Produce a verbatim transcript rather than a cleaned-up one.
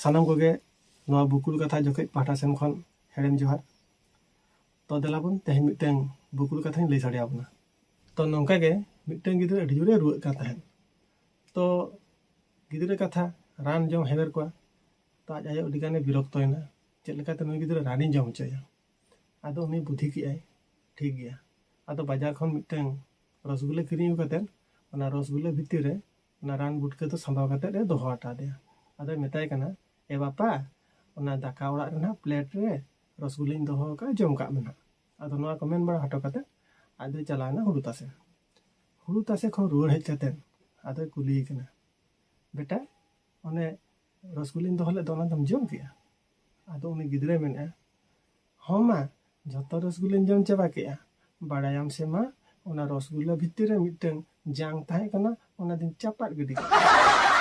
ᱥᱟᱱᱟᱢ ᱠᱚᱜᱮ ᱱᱚᱣᱟ ᱵᱩᱠᱩᱲ ᱠᱟᱛᱷᱟ ᱡᱚᱠᱷᱮᱡ ᱯᱟᱦᱴᱟ ᱥᱮᱱ ᱠᱷᱚᱱ ᱦᱮᱲᱮᱢ ᱡᱚᱦᱟᱨ᱾ ᱛᱚ ᱫᱮᱞᱟ ᱵᱚᱱ ᱛᱮᱦᱮᱧ ᱢᱤᱫᱴᱟᱝ ᱵᱩᱠᱩᱲ ᱠᱟᱛᱷᱟᱧ ᱞᱟᱹᱭ ᱥᱟᱰᱮ ᱟᱵᱚᱱᱟ᱾ ᱛᱚ ᱱᱚᱝᱠᱟ ᱜᱮ ᱢᱤᱫᱴᱟᱝ ᱜᱤᱫᱽᱨᱟᱹ ᱟᱹᱰᱤ ᱡᱳᱨᱮ ᱨᱩᱣᱟᱹᱜ ᱠᱟᱱ ᱛᱟᱦᱮᱸᱫ᱾ ᱛᱚ ᱜᱤᱫᱽᱨᱟᱹ ᱠᱟᱛᱷᱟ, ᱨᱟᱱ ᱡᱚᱢ ᱦᱮᱣᱮᱨ ᱠᱚᱣᱟ᱾ ᱛᱚ ᱟᱡ ᱟᱭᱳ ᱟᱹᱰᱤ ᱜᱟᱱᱮ ᱵᱤᱨᱚᱠᱛᱚᱭᱮᱱᱟ, ᱪᱮᱫ ᱞᱮᱠᱟᱛᱮ ᱱᱩᱭ ᱜᱤᱫᱽᱨᱟᱹ ᱨᱟᱱᱤᱧ ᱡᱚᱢ ᱦᱚᱪᱚᱭᱟ? ᱟᱫᱚ ᱩᱱᱤ ᱵᱩᱫᱷᱤ ᱠᱮᱜᱼᱟᱭ, ᱴᱷᱤᱠ ᱜᱮᱭᱟ᱾ ᱟᱫᱚ ᱵᱟᱡᱟᱨ ᱠᱷᱚᱱ ᱢᱤᱫᱴᱟᱝ ᱨᱚᱥᱜᱩᱞᱞᱟᱹ ᱠᱤᱨᱤᱧ ᱟᱹᱜᱩ ᱠᱟᱛᱮᱫ ᱚᱱᱟ ᱨᱚᱥᱜᱩᱞᱞᱟᱹ ᱵᱷᱤᱛᱤᱨ ᱨᱮ ᱚᱱᱟ ᱨᱟᱱ ᱵᱩᱴᱠᱟᱹ ᱫᱚ ᱥᱟᱢᱵᱟᱣ ᱠᱟᱛᱮᱫ ᱮ ᱫᱚᱦᱚ ᱦᱚᱴᱚ ᱟᱫᱮᱭᱟ᱾ ᱟᱫᱚᱭ ᱢᱮᱛᱟᱭ ᱠᱟᱱᱟ, "ᱮ ᱵᱟᱯᱟ, ᱚᱱᱟ ᱫᱟᱠᱟ ᱚᱲᱟᱜ ᱨᱮᱱᱟᱜ ᱯᱞᱮᱴ ᱨᱮ ᱨᱚᱥᱜᱩᱞᱞᱟᱹᱧ ᱫᱚᱦᱚ ᱟᱠᱟᱫᱼᱟ, ᱡᱚᱢ ᱠᱟᱜ ᱢᱮ ᱱᱟᱜ᱾" ᱟᱫᱚ ᱱᱚᱣᱟ ᱠᱚ ᱢᱮᱱ ᱵᱟᱲᱟ ᱦᱚᱴᱚ ᱠᱟᱛᱮᱫ ᱟᱡ ᱫᱚᱭ ᱪᱟᱞᱟᱣᱮᱱᱟ ᱦᱩᱲᱩ ᱛᱟᱥᱮ᱾ ᱦᱩᱲᱩ ᱛᱟᱥᱮ ᱠᱷᱚᱱ ᱨᱩᱣᱟᱹᱲ ᱦᱮᱡ ᱠᱟᱛᱮᱫ ᱟᱫᱚᱭ ᱠᱩᱞᱤᱭᱮ ᱠᱟᱱᱟ, "ᱵᱮᱴᱟ, ᱚᱱᱮ ᱨᱚᱥᱜᱩᱞᱞᱟᱹᱧ ᱫᱚᱦᱚ ᱞᱮᱫ ᱫᱚ, ᱚᱱᱟ ᱫᱚᱢ ᱡᱚᱢ ᱠᱮᱜᱼᱟ?" ᱟᱫᱚ ᱩᱱᱤ ᱜᱤᱫᱽᱨᱟᱹᱭ ᱢᱮᱱᱮᱫᱼᱟ, "ᱦᱚᱸ ᱢᱟ, ᱡᱷᱚᱛᱚ ᱨᱚᱥᱜᱩᱞᱞᱟᱹᱧ ᱡᱚᱢ ᱪᱟᱵᱟ ᱠᱮᱜᱼᱟ᱾ ᱵᱟᱲᱟᱭᱟᱢ ᱥᱮ ᱢᱟ, ᱚᱱᱟ ᱨᱚᱥᱜᱩᱞᱞᱟᱹ ᱵᱷᱤᱛᱤᱨ ᱨᱮ ᱢᱤᱫᱴᱟᱝ ᱡᱟᱝ ᱛᱟᱦᱮᱸ ᱠᱟᱱᱟ, ᱚᱱᱟ ᱫᱚᱧ ᱪᱟᱯᱟᱫ ᱜᱤᱰᱤ ᱠᱮᱫᱟ᱾"